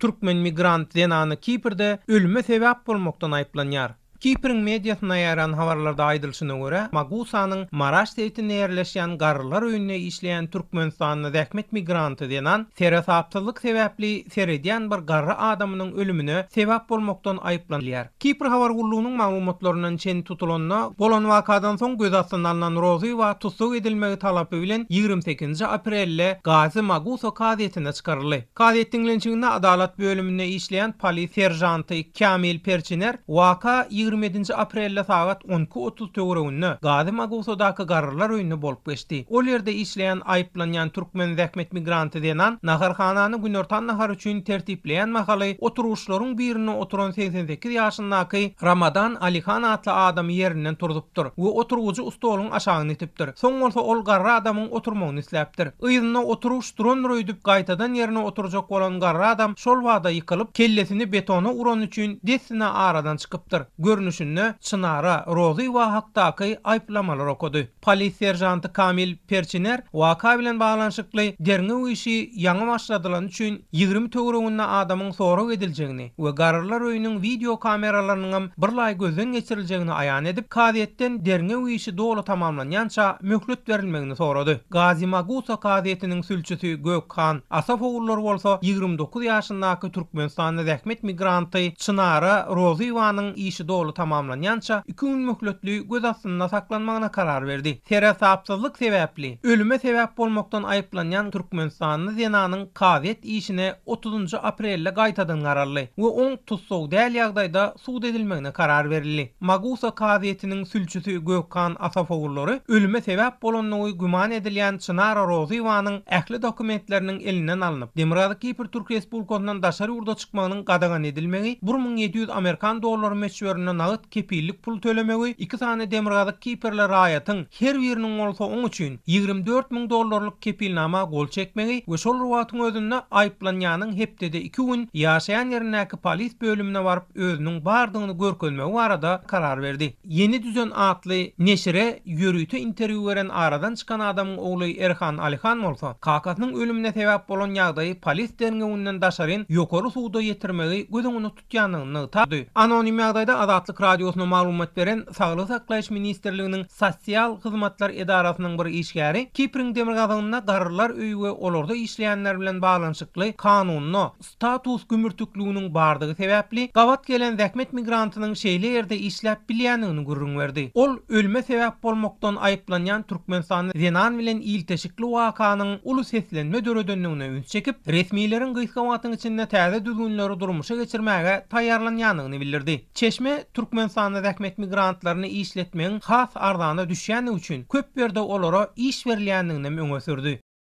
Türkmen migrant zenany Kiprde ölüme sebäp bolmakdan aýyplanýar. Kipriň mediasynda ýaýran habarlarda aýdylyşyna görä, Magusanyň Maraş sebitinde ýerleşýän garrylar öýünde işleýän türkmenistanly zähmet migranty zenan seresapsyzlyk sebäpli seredýän bir garry adamynyň ölümine sebäp bolmakdan aýyplanylýar. Kipr habar gullugynyň maglumatlaryndan çen tutulanda, bolan wakadan soň göz astyna alnan Rozyýewa tussag edilmegi talapy bilen 28-nji aprelde Gazi Magusa kazyýetine çykaryldy. Kazyýet diňlenişiginde adalat bölüminde işleýän polis seržanty Kamil Perçiner waka 27-nji aprelde sagat 12:30 töwereginde Gazi Magusadaky garrylar öýünde bolup geçdi. Ol ýerde işleýän aýyplanýan türkmen zähmet migranty zenan naharhanany günortan nahary üçin tertipleýän mahaly oturgyçlaryň birinde oturan 88 ýaşyndaky Ramadan Alihan atly adamy ýerinden turzupdyr we oturgyjy stoluň aşagyna itipdir. Soň bolsa ol garry adamyň oturmagyny isläpdir. Yzynda oturgyç durandyr öýdüp gaýtadan ýerine oturjak bolan garry adam şol bada ýykylyp, kellesini betona urany üçin dessine aradan çykypdyr. Görnüşinde Çynara Rozyýewa hakdaky aýyplamalar okady. Polis seržanty Kamil Perçiner waka bilen baglanyşykly derňew işi ýaňy başladylany üçin 20 töwereginde adamyň sorag ediljegini we garrylar öýüniň wideo kameralarynyňam birlaý gözden geçiriljegini aýan edip, kazyýetden derňew işi doly tamamlanýança möhlet berilmegini sorady. Gazimagusa kazyýetiniň sülçüsi Gökhan Asafogullary bolsa 29 ýaşyndaky türkmenistanly zähmet migranty Çynara Rozyýewanyň işi doly tamamlanýança iki gün möhletli göz astynda saklanmagyna karar berdi. Seresapsyzlyk sebäpli ölüme sebäp bolmakdan aýyplanýan türkmenistanly zenanyň kazyýet işine otuzynjy aprelde gaýtadan garaldy we oň tussag däl ýagdaýda sud edilmegine karar berildi. Magusa kazyýetiniň sülçüsi Gökhan Asafogullary ölüme sebäp bolandygy güman edilýän Çynara Rozyýewanyň ähli dokumentleriniň elinden alnyp, Demirgazyk Kipr Türk Respublikasyndan daşary ýurda çykmagynyň gadagan edilmegi, 1700 amerikan dollary möçberinde nagt kepillik pul tölemegi, iki sany Demirgazyk Kiprli raýatyň her biriniň bolsa oň üçin 24 müň dollarlyk kepilnama gol çekmegi we şol bir wagtyň özünde aýyplanýanyň hepdede iki gün ýaşaýan ýerindäki polis bölümine baryp özüniň bardygyny görkezmegi barada karar berdi. Ýeni düzen atly neşire ýörite interwýu beren aradan çykan adamyň ogly Erhan Alihan bolsa, kakasynyň ölümine sebäp bolan ýagdaýy polis derňewinden daşaryn ýokary suda ýetirmegi göz öňünde tutýandygyny nygtady. Anonim ýagdaýda Azatlyk Radiosyna maglumat beren Saglygy saklaýyş ministrliginiň Sosial hyzmatlar edarasynyň bir işgäri Kipriň demirgazygynda garrylar öýi we olarda işleýänler bilen baglanyşykly kanunda status gümürtikliginiň bardygy sebäpli, gabat gelen zähmet migrantynyň şeýle ýerde işläp bilýändigini gürrüň berdi. Ol ölüme sebäp bolmakdan aýyplanýan türkmenistanly zenan bilen ilteşikli wakanyň uly seslenme döredendigine üns çekip, resmileriň gysga wagtyň içinde täze düzgünleri durmuşa geçirmäge taýýarlanýandygyny bildirdi. Çeşme Türkmenistanda zähmet migrantlaryny işletmegiň has arzana düşýändigi üçin köp ýerde olara iş berilýändiginem öňe sürdi.